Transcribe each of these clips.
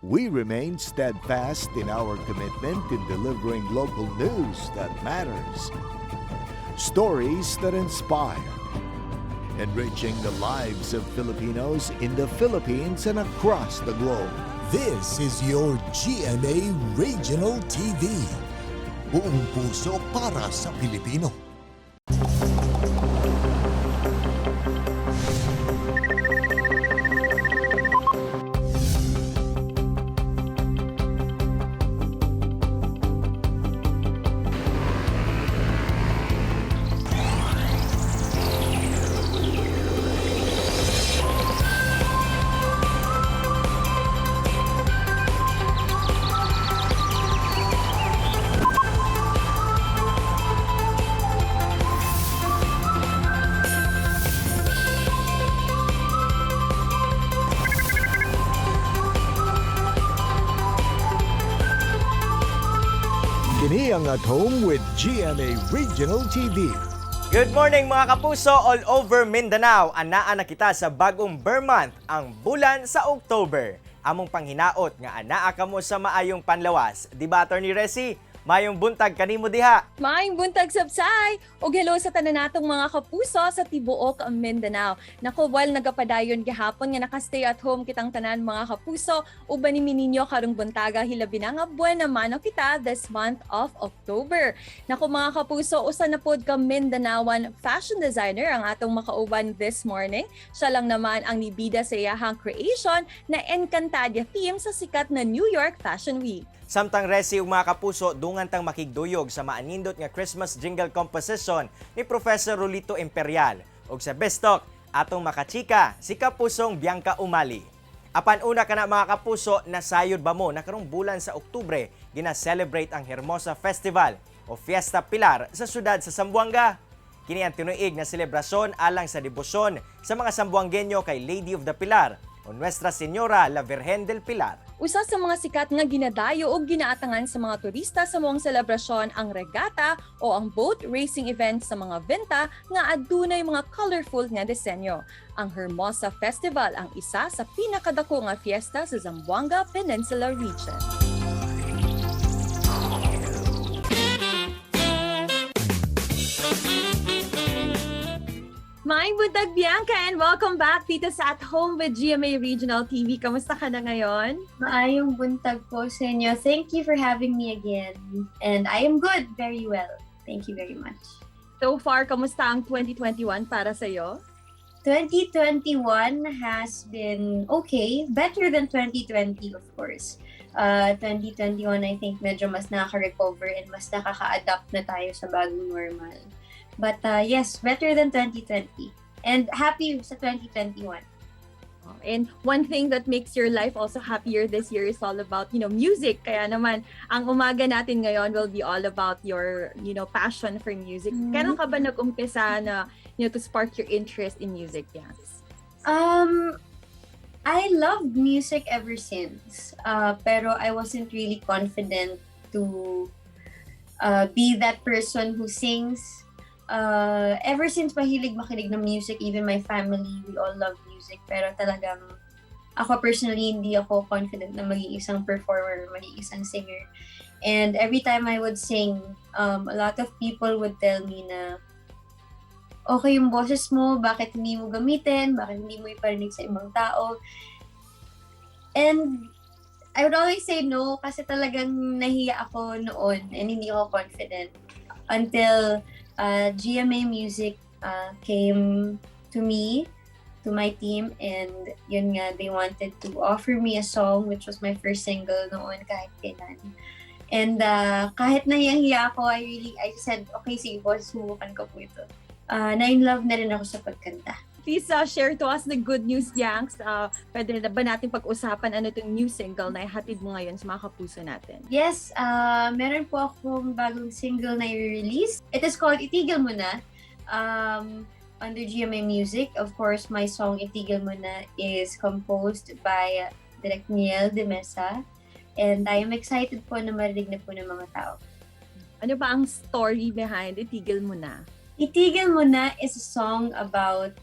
We remain steadfast in our commitment in delivering local news that matters, stories that inspire, enriching the lives of Filipinos in the Philippines and across the globe. This is your GMA Regional TV. Buong puso para sa Pilipino. Kini ang At Home with GMA Regional TV. Good morning, mga kapuso all over Mindanao. Anaa na kita sa bagong Ber Month, ang bulan sa October. Among panghinaot nga anaa kamo sa maayong panlawas. Di ba, Attorney Resi? Maayong buntag kanimo diha. Maayong buntag, sabsay! Og hello sa tanan natong mga kapuso sa tibuok ang Mindanao. Nako, while nagapadayon gihapon nga naka-stay at home kitang tanan, mga kapuso, uban ni ninyo karong buntaga, hilabi na nga buwan na mano kita this month of October. Nako, mga kapuso, usa na pod ka Mindanaoan fashion designer ang atong makauban this morning. Siya lang naman ang nibida sa iyahang creation na Encantadia theme sa sikat na New York Fashion Week. Samtang Resi ug mga kapuso, dungan tang makigduyog sa maanindot nga Christmas jingle composition ni Professor Rolito Imperial. Ug sa Best Talk, atong makachika si kapusong Bianca Umali. Apan una kana, mga kapuso, nasayod ba mo na karong bulan sa Oktubre gina-celebrate ang Hermosa Festival o Fiesta Pilar sa syudad sa Zamboanga? Kini ang tinuig na selebrasyon alang sa debosyon sa mga Zamboangueño kay Lady of the Pilar o Nuestra Señora la Virgen del Pilar. Usa sa mga sikat nga ginadayo o ginaatangan sa mga turista sa maong selebrasyon ang regatta o ang boat racing event sa mga vinta nga adunay mga colorful nga disenyo. Ang Hermosa Festival ang isa sa pinakadako nga fiesta sa Zamboanga Peninsula Region. Maayong buntag, Bianca, and welcome back dito sa At Home with GMA Regional TV. Kamusta ka na ngayon? Maayong buntag po sa inyo. Thank you for having me again. And I am good, very well. Thank you very much. So far, kamusta ang 2021 para sa iyo? 2021 has been okay. Better than 2020, of course. 2021, I think medyo mas nakaka-recover and mas nakaka-adapt na tayo sa bagong normal. But yes, better than 2020. And happy sa 2021. And one thing that makes your life also happier this year is all about music. Kaya naman, ang umaga natin ngayon will be all about your passion for music. Kailan ka ba nag-umpisa na to spark your interest in music, Bianx? I loved music ever since. Pero I wasn't really confident to be that person who sings. Ever since, mahilig makinig ng music, even my family, we all love music. Pero talagang ako personally, hindi ako confident na maging isang performer, maging isang singer. And every time I would sing, a lot of people would tell me na, "Okay yung boses mo, bakit hindi mo gamitin, bakit hindi mo iparinig sa ibang tao?" And I would always say no kasi talagang nahiya ako noon and hindi ako confident until GMA Music came to me, to my team, and yun nga, they wanted to offer me a song, which was my first single noon, "Kahit Kailan." And kahit nahiyang-hiya ako, I said, "Okay, sige po, subukan ko po ito." Na-in love na rin ako sa pagkanta. Please share to us the good news, Bianx. Pwede na ba natin pag-usapan ano itong new single na ihatid mo ngayon sa mga kapuso natin? Yes, meron po akong bagong single na i-release. It is called "Itigil Mo Na." Under GMA Music. Of course, my song "Itigil Mo Na" is composed by Direk Niel de Mesa. And I am excited po na marinig na po ng mga tao. Ano ba ang story behind "Itigil Mo Na"? "Itigil Mo Na" is a song about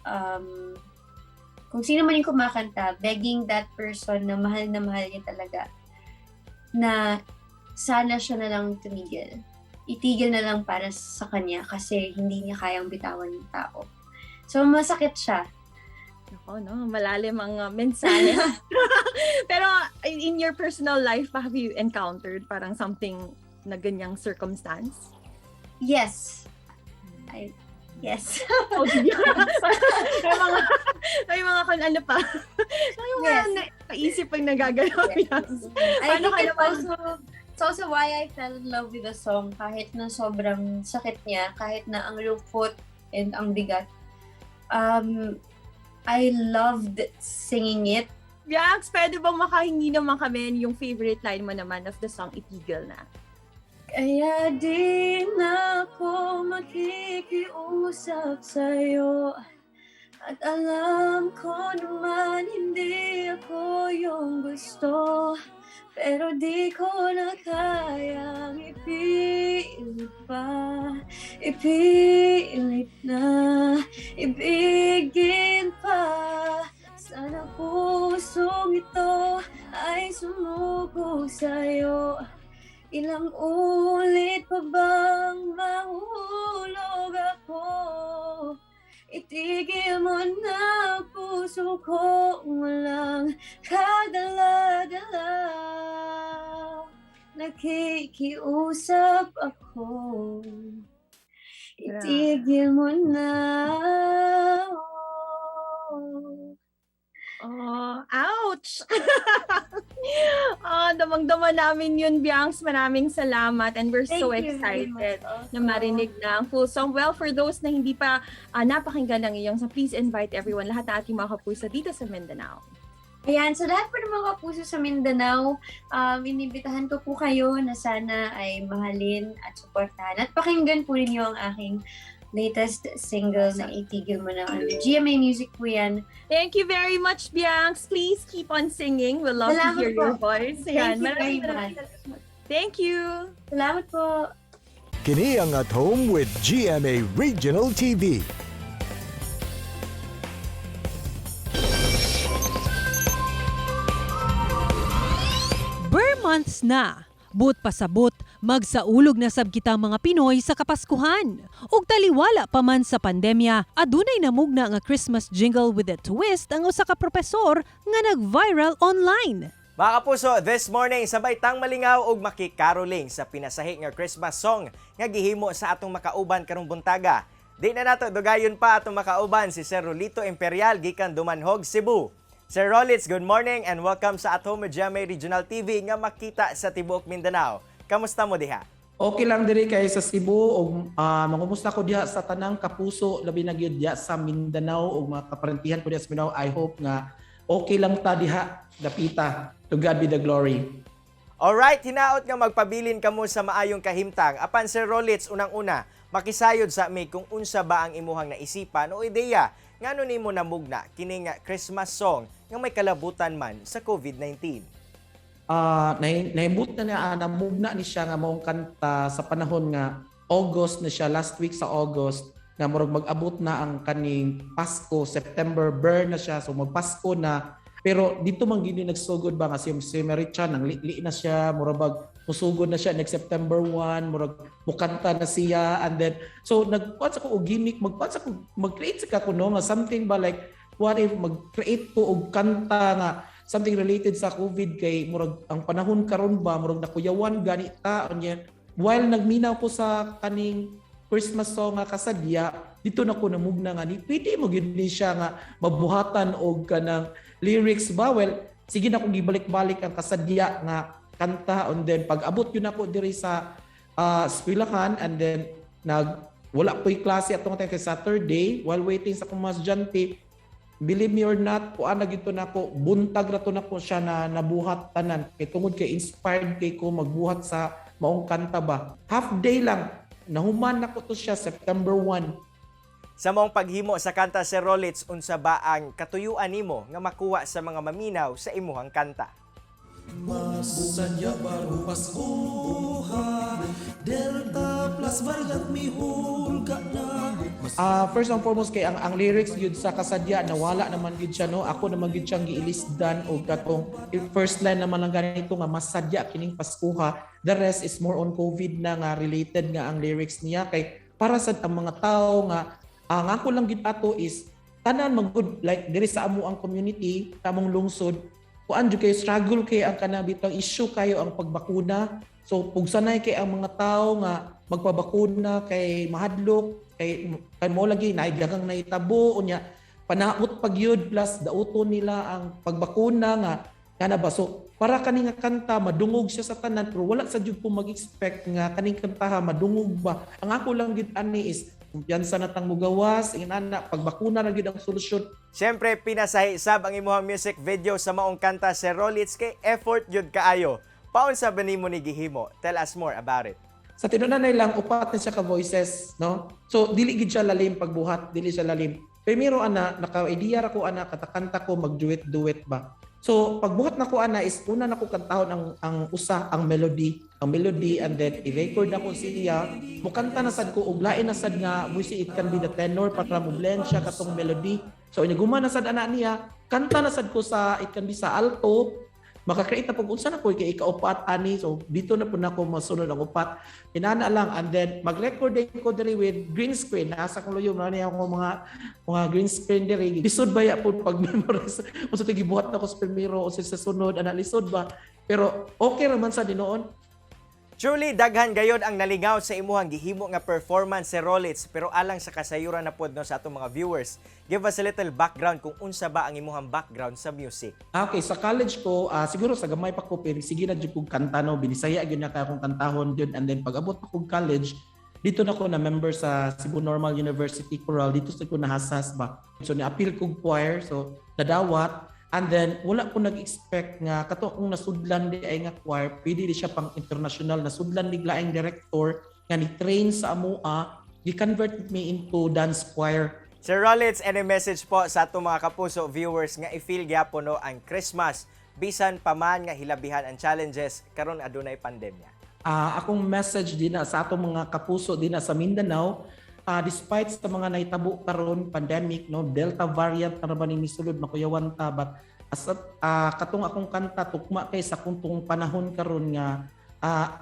Kung sino man yung kumakanta, begging that person na mahal niya talaga, na sana siya na lang tumigil. Itigil na lang para sa kanya kasi hindi niya kayang bitawan yung tao. So, masakit siya. Nako, no? Malalim ang mensahe. Pero in your personal life, have you encountered parang something na ganyang circumstance? Yes. Yes. Oh, yeah. May mga kung ano pa. May mga naisip pag nagagalaw yan. I Paano think ka it's naman? also why I fell in love with the song kahit na sobrang sakit niya, kahit na ang lungkot and ang bigat. I loved singing it. Bianx, pwede bang makahingi naman kami yung favorite line mo naman of the song Itigil Na? Kaya di na ako makikiusap sa'yo. At alam ko naman hindi ako yung gusto. Pero di ko na kayang ipilit pa. Ipilit na, ibigin pa. Sana pusong ito ay sumuko sa'yo. Ilang ulit pa bang mahulog ako? Itigil mo na puso ko, walang kadala-dala. Nakikiusap ako. Itigil mo na. Oh, ouch! Oh, damang-dama namin yun, Bianx. Maraming salamat and we're so Thank you very excited much also. na marinig na ang full song. Well, for those na hindi pa napakinggan ang iyong song, please invite everyone, lahat ng ating mga kapuso dito sa Mindanao. Ayan, sa lahat po ng mga kapuso sa Mindanao, inibitahan ko po kayo na sana ay mahalin at suportahan at pakinggan po ninyo ang aking latest single na Itigil Mo Na on GMA Music po yan. Thank you very much, Bianx. Please keep on singing. We love Salamat to hear po. your voice. Ayan, Thank you very maraming maraming much. salamat. Thank you. Salamat po! Kini ang At Home with GMA Regional TV. Ber months na. But pasabot, magsaulog na sab kitang mga Pinoy sa Kapaskuhan. Ug taliwala pa man sa pandemya, adunay namugna nga Christmas jingle with a twist ang usa ka propesor nga nag-viral online. Mga kapuso, this morning sabay tang malingaw og makikaroling sa pinasahi nga Christmas song nga gihimo sa atong makauban karong buntaga. Di na nato dugayon pa atong makauban si Sir Rolito Imperial gikan Dumanhog, Cebu. Sir Rolitz, good morning and welcome sa At Home with GMA Regional TV nga makita sa tibuok Mindanao. Kamusta mo diha? Okay lang diri kay sa Cebu og mangumusta ko diha sa tanang kapuso, labi na gyud diha sa Mindanao og mga kaparentihan ko diha sa Mindanao. I hope nga okay lang ta diha dapita. To God be the glory. Alright, hinaot nga magpabilin kamo sa maayong kahimtang. Apan Sir Rolitz, unang-una, makisayod sa mi kung unsa ba ang imuhang naisipan o ideya ngano nimo namugna kini nga Christmas song nga may kalabutan man sa COVID-19. Nahimut na niya, namugna ni siya nga maong kanta sa panahon nga August na siya, last week sa August, nga murag mag-abot na ang kaning Pasko, September burn na siya, so magpasko na. Pero dito man gini nagsugod ba nga si Mary Chan, nang li na siya, murag bag musugod na siya next September 1, murag mukanta na siya, and then so nagkuan sa ko og gimmick, magkuan sa ko, mag-create sa ka kuno nga something ba, like what if mag-create ko og kanta nga something related sa COVID kay murag ang panahon karon ba murag nakuyawan gani ta unya. While nagminaw ko sa kaning Christmas song nga kasadya, dito na ko namugna nga ni pwede mo gyud ni siya nga mabuhatan og kanang lyrics ba. Well, sige na kong gibalik-balik ang kasadya nga kanta, and then pag abot yun ako diri sa eskwelahan, and then nag wala ko'y klase atong time kay Saturday, while waiting sa akong mga estudyante, believe me or not, kuan na gyud to nako, buntag ra to nako siya na nabuhat tanan. Kay tungod kay inspired kay ko magbuhat sa maong kanta ba. Half day lang, nahuman nako to siya September 1. Sa maong paghimo sa kanta, Sir Rolitz, unsa ba ang katuyuan nimo nga makuha sa mga maminaw sa imuhang kanta? Masadya barong Paskuha, Delta plus variant mihulga na. First and foremost kay ang lyrics yun sa kasadya nawala naman gyud siya, no. Ako naman gyud siyang giilisdan og katong first line naman lang ganito nga masadya kining Paskuha. The rest is more on COVID na nga related nga ang lyrics niya kay para sa ang mga tao nga ang ako lang gyud ato is tanan magud, like diri sa amo ang community, tamong lungsod, kuan jud kay struggle kay ang kanang bitang issue kayo ang pagbakuna. So pugsanay kay ang mga tao nga magpabakuna kay mahadlok kay mo lagi naay daghang nahitabo, unya panaot pag yun, plus dauton nila ang pagbakuna nga kana ba. So para kani nga kanta madungog siya sa tanan, pero wala sa jud ko mag-expect nga kaning kantaha madungog ba. Ang ako lang gid ani is kumpiyansa na tang mugawas ingana, pagbakuna ra gyud ang solusyon. Siyempre, pinasahi sab ang imuhang music video sa maong kanta, Sir Rolitz, kay effort yun kaayo. Paunsa ba nimo ni gihimo? Tell us more about it. Sa tinunan lang upat na siya ka voices, no? So dili gid siya lalim pagbuhat, dili siya lalim. Primero ana naka-idea ra ko ana katakanta ko mag duet duet ba. So pagbuhat nako ana is una nako kantahon ang usa ang melody and then i-record nako siya. Mukanta na sad ko og lain na sad nga voice, it can be the tenor para mo blend siya katong melody. So inya guma na sad ana niya, kanta na sad ko sa it can be sa alto, maka-create na pag unsa na ko kay ikaupat ani. So dito na po nako masunod ang upat inana lang and then mag-record din ko diri with green screen. Nasa kong luyo man ako mga green screen diri. Lisod ba ya po pag memorize unsa to gibuhat nako sa primero o sa sunod ana, lisod ba, pero okay ra man sa dinoon. Truly, daghan gayod ang nalingaw sa imuhang gihimo nga performance, Sir Rolitz. Pero alang sa kasayuran na pod, no, sa atong mga viewers, give us a little background kung unsa ba ang imuhang background sa music. Ah, okay, sa college ko, siguro sa gamay pa ko, pero sige na jud kog kanta, no, binisaya gyud na kay akong kantahon jud, and then pag abot ko college, dito na ko na member sa Cebu Normal University Choral, dito sa ko nahasas ba. So ni-apil kog choir, so nadawat, and then wala ko nag-expect nga kato akong nasudlan di ay nga choir, pwede di siya pang international, nasudlan ni laing director nga ni train sa amoa, gi-convert me into dance choir. Sir Rolitz, any message po sa atong mga kapuso viewers nga i-feel gyapon, no, ang Christmas bisan pa man nga hilabihan ang challenges karon adunay pandemya? Akong message din na sa atong mga kapuso din na sa Mindanao, despite sa mga nahitabo karon pandemic, no, Delta variant na ba ning misulod, makuyawan ta, but as katong akong kanta tukma kay sa kuntong panahon karon nga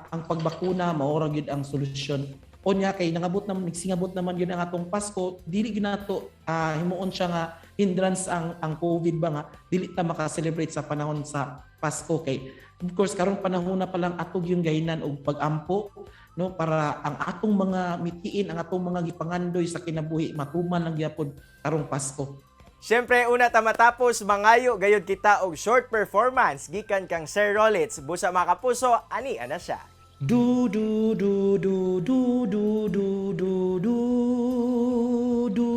ang pagbakuna mao ra gyud ang solusyon. Unya kay nangabot naman, nagsingabot naman gyud ang atong Pasko, dili gyud nato himuon siya nga hindrance ang COVID ba nga dili ta maka-celebrate sa panahon sa Pasko, kay of course karong panahon na pa lang atog yung gainan og pagampo, no, para ang atong mga mitiin, ang atong mga gipangandoy sa kinabuhi matuman lang gyapon karong Pasko. Siyempre, una ta matapos, mangayo gayud kita og short performance gikan kang Sir Rolitz. Busa mga kapuso, ani ana siya. Du du du du du du du du du du.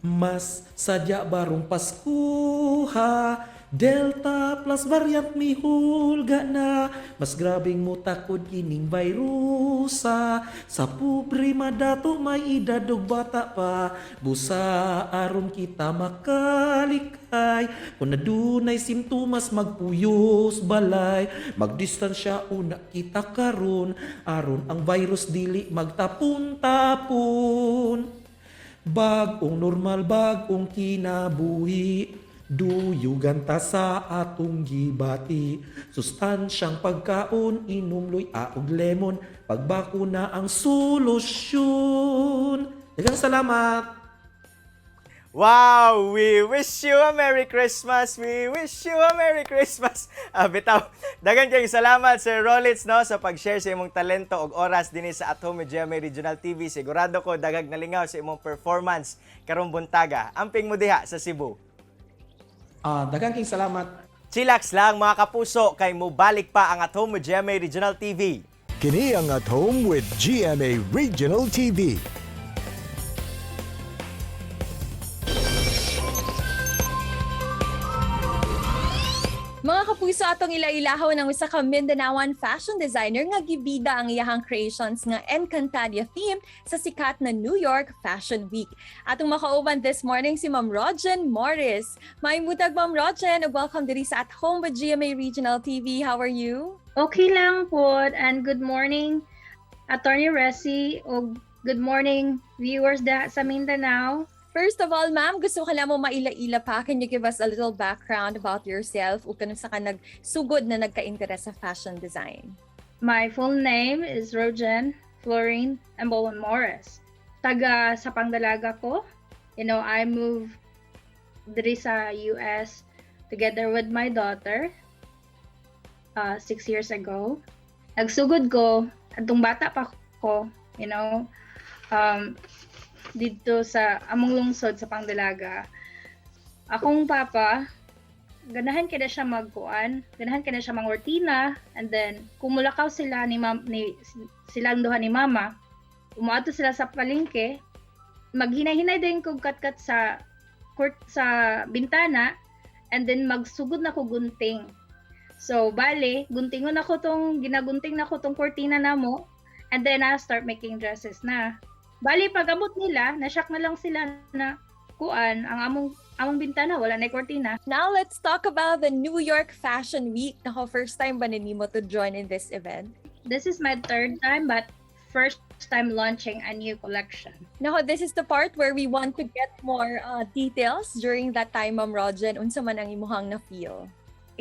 Mas sadya barong Paskuha, Delta plus variant mihulga na. Mas grabing mutakod kining virusa. Sa pobre madato, may edad ug bata pa. Busa aron kita makalikay, kung nadunay simptomas magpuyos balay. Magdistansya una kita karon, aron ang virus dili magtapon-tapon. Bagong normal, bagong kinabuhi. Duyugan ta sa atong gibati. Sustansyang pagkaon, inom luya og lemon. Pagbakuna ang solusyon. Daghang salamat! Wow! We wish you a Merry Christmas! We wish you a Merry Christmas! Bitaw, daghan kayong salamat, Sir Rolitz, no, sa pag-share sa imong talento ug oras dinhi sa At Home with GMA Regional TV. Sigurado ko daghang nalingaw sa imong performance karong buntaga. Amping mo diha sa Cebu. Daghang kayong salamat. Chillax lang mga kapuso kay mubalik pa ang At Home with GMA Regional TV. Kini ang At Home with GMA Regional TV. Mga kapuso, Kapuso, atong ila-ilahon ang usa ka Mindanaoan fashion designer nga gibida ang iyahang creations nga Encantadia theme sa sikat na New York Fashion Week. Atong makauban this morning si Ma'am Rogen Morris. Maayong buntag, Ma'am Rogen, ug welcome diri sa At Home with GMA Regional TV. How are you? Okay lang po, and good morning, Attorney Resi, o good morning, viewers da sa Mindanao. First of all, ma'am, gusto ko lang mo maila-ila pa. Can you give us a little background about yourself ug kanus-a ka nagsugod na nagka-interest sa fashion design? My full name is Rogen Florine Embolon Morris. Taga Sapang Dalaga ko. I moved diri sa US together with my daughter 6 years ago. Nagsugod ko, atong bata pa ko, dito sa among lungsod sa Pangdalaga. Akong papa, ganahan kay na siya magkuan, ganahan kay na siya mangortina, and then kung mulakaw sila ni mam, ni silang duha ni mama, umaadto sila sa palengke, maghinay-hinay din kog katkat sa court sa bintana, and then magsugod na ko gunting. So bale, guntingon ako tong ginagunting na ko tong kortina namo, and then I start making dresses na. Bali pag abot nila, na-shock na lang sila na kuan ang among bintana wala na kortina. Now let's talk about the New York Fashion Week. Nako, first time ba nimo to join in this event? This is my third time, but first time launching a new collection. Nako, this is the part where we want to get more details during that time, Ma'am Rogen. Unsa man ang imuhang na-feel?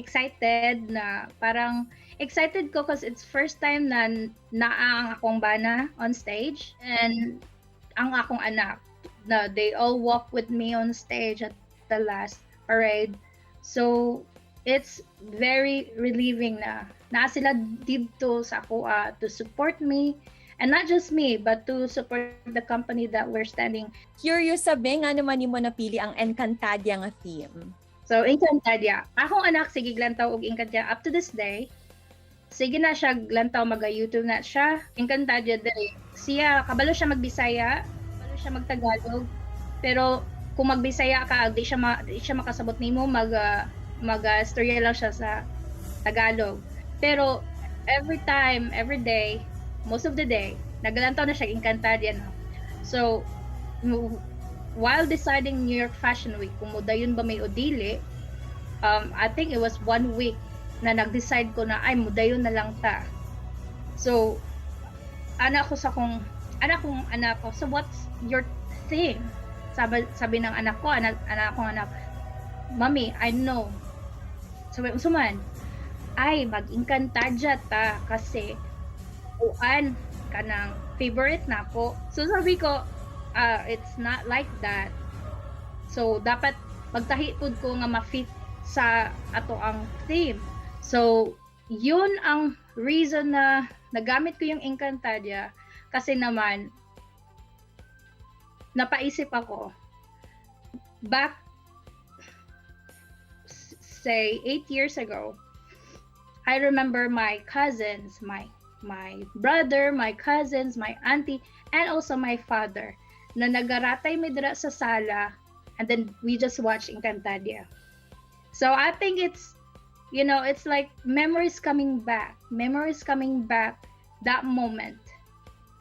Excited na parang excited ko because it's first time na naa ang akong bana on stage and ang akong anak na they all walk with me on stage at the last parade. So it's very relieving na naa sila didto sa ako to support me, and not just me but to support the company that we're standing. Curious sabi nga naman nimo napili ang Encantadia nga theme. So, Encantadia. Akong anak, sige lantaw og Encantadia up to this day. Sige na siya lantaw, maga-YouTube na siya. Encantadia diri. Siya kabalo siya magbisaya, kabalo siya magtagalog. Pero kung magbisaya ka, di siya makasabot nimo, mag istorya lang siya sa Tagalog. Pero every time, every day, most of the day, nagalantaw na siya Encantadia, no. So, while deciding New York Fashion Week, kung mudayon ba mi o dili, I think it was one week na nag-decide ko na, "Ay, mudayon na lang ta." So, anak ko sa kong, anak kong anak ko, "So what's your thing?" Sabi ng anak ko, anak kong anak, "Mami, I know." Sabi, "Unsa man?" "Ay, mag-Encantadia ta kasi kuan kanang favorite na ako." So sabi ko, "It's not like that." So dapat magtahi pud ko nga ma-fit sa ato ang theme. So yun ang reason na nagamit ko yung Encantadia kasi naman napaisip ako back, say, 8 years ago. I remember my cousins, my brother, my cousins, my auntie, and also my father na nagaratay mi dira sa sala and then we just watch Encantadia. So I think it's you know, it's like memories coming back. Memories coming back, that moment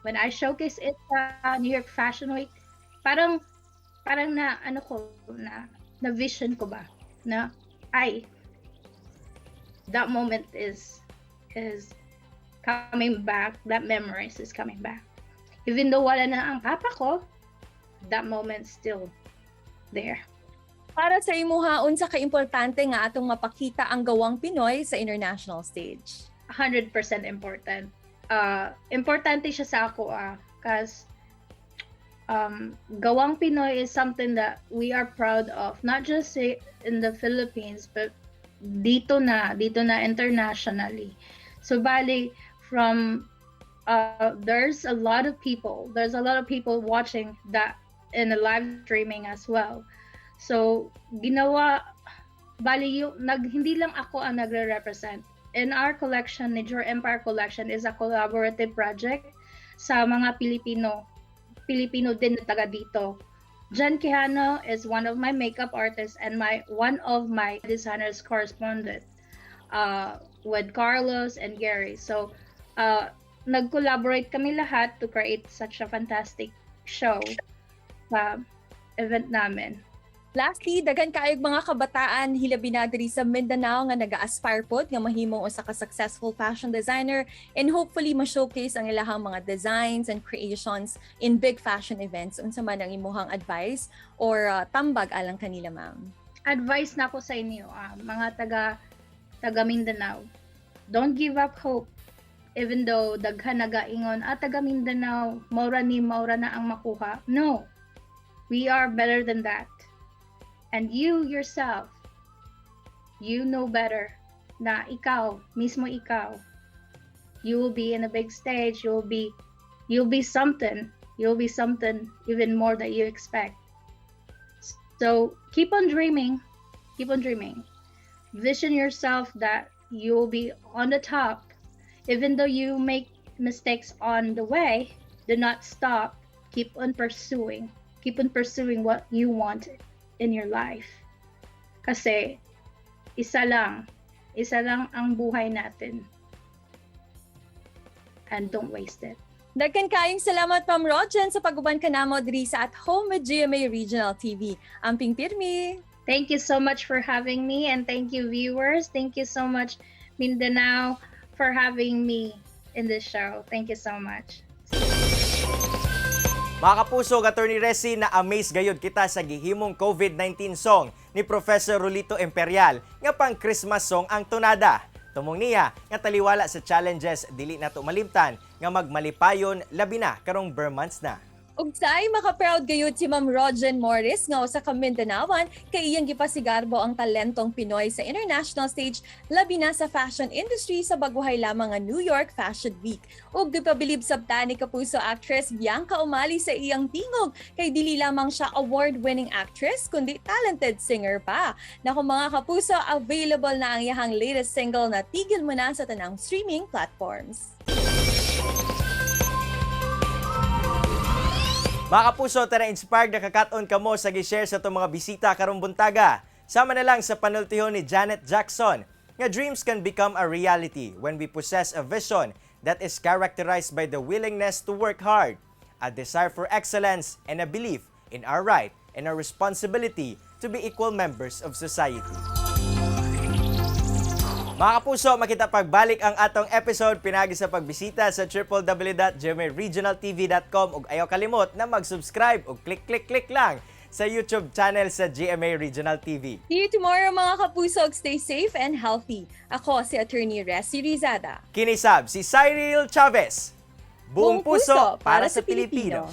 when I showcase it sa New York Fashion Week, parang na ano ko na na vision ko ba na ay, that moment is coming back, that memories is coming back. Even though wala na ang papa ko, that moment's still there. Para sa imuha, unsa ka importante nga atong mapakita ang gawang Pinoy sa international stage? 100% important. Importante siya sa ako cause gawang Pinoy is something that we are proud of, not just in the Philippines but dito na internationally. So bali from there's a lot of people watching that in the live streaming as well. So ginawa bali yung nag hindi lang ako ang nagre-represent. In our collection, Nature Empire Collection is a collaborative project sa mga Pilipino din na taga dito. Jan Quijano is one of my makeup artists and my one of my designers correspondent. With Carlos and Gary. So, nag-collaborate kami lahat to create such a fantastic show sa event namin. Lastly, daghan kaayog mga kabataan hilabi na diri sa Mindanao nga nag-aspire pod nga mahimong usa ka successful fashion designer and hopefully ma-showcase ang ilahang mga designs and creations in big fashion events. Unsa man ang imuhang advice or tambag alang kanila, ma'am? Advice na ako sa inyo, mga taga Mindanao. Don't give up hope. Even though daghan nagaingon, "Ah, taga Mindanao, maura ni maura na ang makuha." No. We are better than that. And you yourself, you know better na ikaw, mismo ikaw, you will be in a big stage, you'll be something. You'll be something even more than you expect. So keep on dreaming. Keep on dreaming. Vision yourself that you'll be on the top. Even though you make mistakes on the way, do not stop. Keep on pursuing. Keep on pursuing what you want in your life. Kasi isa lang ang buhay natin. And don't waste it. Daghan kayong salamat, Ma'am Rogen, sa pag-uban kanamo diri sa At Home with GMA Regional TV. Amping pirmi! Thank you so much for having me, and thank you, viewers. Thank you so much, Mindanao, for having me in this show. Thank you so much. Mga kapuso, Attorney Resi, na amaze gayud kita sa gihimong COVID-19 song ni Professor Rulito Imperial nga pang Christmas song ang tunada. Tumong niya nga taliwala sa challenges, dili nato malimtan nga magmalipayon, labi na karong ber months na. Ug say maka-proud gayud si Ma'am Rogen Morris nga usa ka Mindanaoan kay iyang gipasigarbo ang talentong Pinoy sa international stage, labi na sa fashion industry sa baguhay lamang nga New York Fashion Week. Ug gipabilib sabta ni kapuso actress Bianca Umali sa iyang tingog kay dili lamang siya award-winning actress kundi talented singer pa. Nako, mga kapuso, available na ang iyang latest single na Tigil Mo Na sa tanang streaming platforms. Mga kapuso, tara, inspired na kakaton kamo sa gi-share sa atong mga bisita karong buntaga. Sama na lang sa panultihon ni Janet Jackson nga dreams can become a reality when we possess a vision that is characterized by the willingness to work hard, a desire for excellence, and a belief in our right and our responsibility to be equal members of society. Mga kapuso, makita pagbalik ang atong episode pinagi sa pagbisita sa www.gmaregionaltv.com ug ayaw kalimot na mag-subscribe ug click click click lang sa YouTube channel sa GMA Regional TV. See you tomorrow, mga kapuso. Stay safe and healthy. Ako si Attorney Resi Rizada. Kini sab si Cyril Chavez. Buong puso para sa Pilipino.